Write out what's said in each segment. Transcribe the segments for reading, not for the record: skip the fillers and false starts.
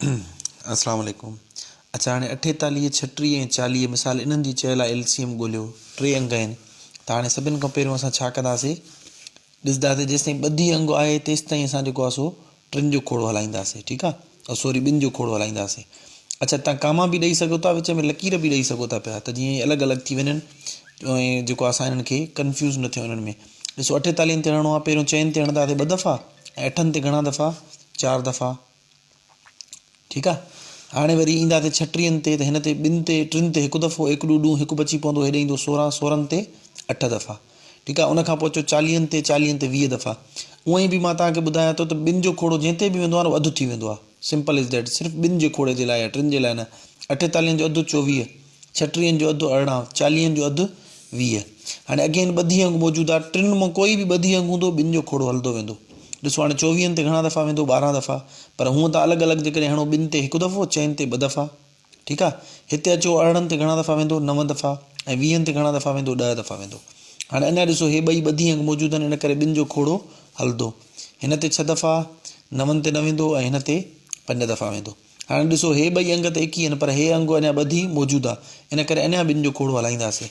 السلام عليڪم اڇا هاڻي اٺيتاليهه ڇٽيهه ۽ 40 مثال انهن جي چيل آهي ايل سي ايم ڳوليو ٽي انگ آهن ته هاڻي سڀن کان پهريون اسان ڇا ڪنداسي ڏسنداسي جيستائين ٻڌي انگ آهي تيستائين اسان جيڪو آهي سو ٽن جو کوڙو هلائينداسي ٺيڪ آهي سوري ٻن جو کوڙو هلائينداسي اڇا تان ڪاما به ڏئي سگهو ٿا وچ ۾ لڪير به ڏئي سگهو ٿا پيا ته جيئن الڳ الڳ ٿي وڃن ۽ جيڪو اسان انهن کي ڪنفيوز نه ٿيون انهن ۾ ڏسو اٺيتاليهن تي هڻڻو آهي پهريون چئن تي هڻنداسي ٻه دفعا ۽ اٺن تي گهڻا دفعا چار دفعا ٺيڪ آ هاڻي وري اينداسين ڇٽيهن تي ته هن تي ٻن تي ٽن تي هڪ دفعو هڪ ڏو ڏون هڪ بچي پوندو هيڏي ايندو 16 سورهن تي اٺ دفعا ٺيڪ آ ان کان پوء اچو چاليهن تي چاليهن تي 20 دفعا اونئن ئي به مان توهان کي ٻڌايان ٿو ته ٻن جو کوڙو جنهن تي به ويندو آ نه اهو اڌ ٿي ويندو آ سمپل از that صرف ٻن جي کوڙي جي لاء آ ٽن جي لاء نه اٺيتاليهن جو اڌ 24 ڇٽيهن جو اڌ 18، چاليهن جو اڌ 20. هاڻي اگين ٻڌي انگ موجود آهي، ٽن مان ڪوئي به ٻڌي انگ هوندو ٻن جو کوڙو هلندو ويندو. ڏسو هاڻي چوويهن تي گهڻا دفعا ويندو 12 دفعا، پر هونء ته الڳ الڳ جيڪڏهن هڻو ٻن تي هڪ دفعو، چئن تي ٻه دفعا. ٺيڪ آهي. هتي اچو ارڙهن تي گهڻا دفعا ويندو نو دفعا ۽ ويهن تي گهڻا دفعا ويندو 10 دفعا ويندو. هاڻي اڃا ڏسو هي ٻئي ٻڌي انگ موجود آهن ان ڪري ٻن جو کوڙو هلندو. هن تي ڇهه دفعا، نون تي نه ويندو ۽ هن تي پنج دفعا ويندو. هاڻي ڏسو هي ٻئي انگ ته هڪ ئي آهن پر هي انگ اڃا ٻڌي موجود آهي ان ڪري اڃا ٻن جو کوڙو هلائينداسين.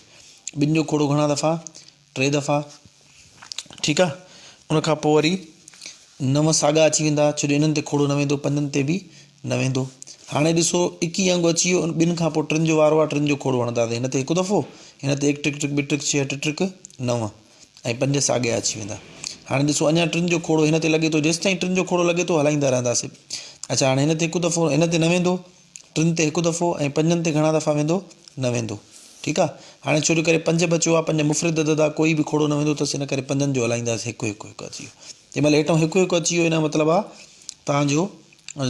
ٻن جو کوڙو گهڻا دفعا؟ ٽي دفعا. ٺيڪ آهي ان کان پوء وري نو ساڳا اچي ويندا ڇو جو انهن تي کوڙو نه ويندو پنجن تي به نه ويندو. هاڻي ڏسو هڪ ئي انگ اچي ويو ٻن کان پوء ٽن جو وارو آهي ٽن جو کوڙو هڻنداسين هن تي هڪ دفعو هن تي هڪ ٽڪ ٽڪ ٻه ٽڪ ڇهه اٺ ٽڪ نو. ۽ پنج ساڳيا اچي ويندا. هاڻي ڏسو اڃا ٽن جو کوڙو هن تي لڳي ٿو جيستائين ٽن جو کوڙو لڳي ٿو هلائيندا رهنداسين. اڇا هاڻي هن تي هڪ دفعو هن تي نه ويندو ٽن تي هڪ دفعو ۽ پنجن تي گهڻا دفعا ويندو نه ويندو ٺيڪ آ هاڻي ڇو جو ڪري پنج بچيو آ پنج مفرد عدد آ ڪوئي به کوڙو نه ويندو اٿس ان ڪري پنجن جو هلائينداسين هڪ هڪ هڪ اچي ويو جنهن مهل هيٺون هڪ هڪ اچي ويو ان جو مطلب آ توهان جو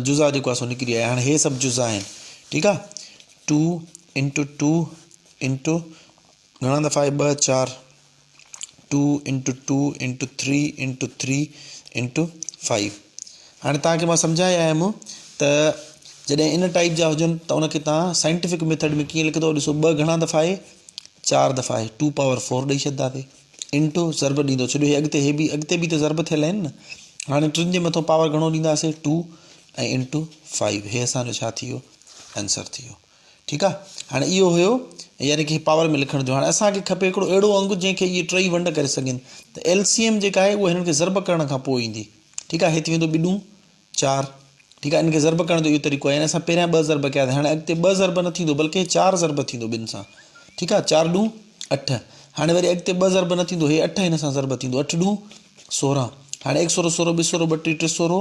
جزا جيڪو آ سو نڪري آيا هاڻي هي سڀ جزا آهن ٺيڪ آ ٽو انٽو ٽو انٽو گهڻا دفعا آهي ٻه چار two into two into three into three into five هاڻي توهان کي مان سمجهائي آيم ته جڏهن ان ٽائپ جا هجن ته ان کي توهان سائنٽيفڪ ميٿڊ ۾ ڪيئن لکندو ڏسو ٻه گهڻا دفعا آهي چار دفعا آهي ٽو پاور فور ڏئي ڇڏنداسي انٽو ضرب ڏيندو ڇو جو هي اڳتي هي به اڳتي به ته ضرب ٿيل آهن نه هاڻي ٽن جي مٿو پاور گهڻو ڏينداسي ٽو ۽ انٽو فائيو هي اسانجو ڇا ٿي ويو آنسر ٿي ويو ٺيڪ آ هاڻي اهو هيو يعني ڪي پاور ۾ لکڻ جو هاڻي اسان کي کپي هڪڙو اهڙو انگ جنهن کي اهي ٽئي ونڊ ڪري سگهن ته ايل سي ايم جيڪا آهي اهو هنن کي ضرب ڪرڻ کان پوء ايندي ٺيڪ آ هي ٿي ويندو ٻڏون چار ٺيڪ آ ان کي ضرب ڪرڻ جو اهو طريقو آهي يعني اسان پهريان ٻه ضرب ڪيا هاڻي اڳتي ٻه ضرب نه ٿيندو بلڪه چار ضرب ٿيندو ٻن سان ٺيڪ آ چار ڏون اٺ هاڻي وري اڳتي ٻه ضرب نه ٿيندو هي اٺ هن سان ضرب ٿيندو اٺ ڏون 16 هاڻي هڪ سورو سورو ٻه سورو ٻٽيهه ٽي سورو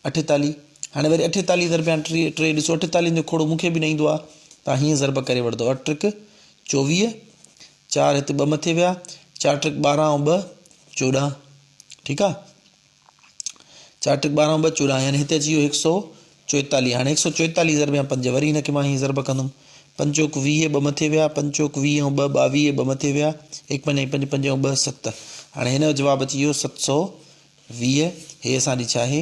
اٺيتاليهه، هاڻي وري اٺيتاليهه ضربيان ٽي، ٽي ڏسو اٺيتاليهن جو کوڙو مون کي به نه ايندو آهي، توهان هيئن ضرب ڪري وٺندؤ، اٺ ٽرڪ 24، چار هتي ٻه مٿي ويا، چار ٽرڪ 12 ۽ ٻه 14، ٺيڪ آهي، چار ٽرڪ 12 ۽ ٻه 14 يعني هتي اچي ويو هڪ سو چوئيتاليهه، هاڻي هڪ سو چوئيتاليهه ضربيان پنج، وري هن کي مان هيئن ضرب ڪندم، پنج چوڪ 20، ٻه مٿي ويا، پنج چوڪ 20 ۽ ٻه 22، ٻه مٿي ويا، هڪ پنج ۽ پنج، پنج ۽ ٻه ست، هاڻي هن جو جواب اچي ويو 700. 20 هي اسان جي ڇا آهي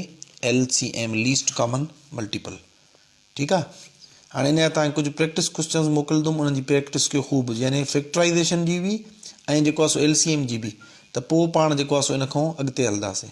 L C M least common multiple ٺيڪ آ هاڻي ان جا تان ڪجهه پريڪٽس ڪوسچنز موڪلندم انهن جي پريڪٽس ڪيو خوب يعني فيڪٽرائيزيشن جي به ۽ جيڪو آ سو ايل سي ايم جي به ته پوء پاڻ جيڪو آ سو ان کان اڳتي هلنداسين.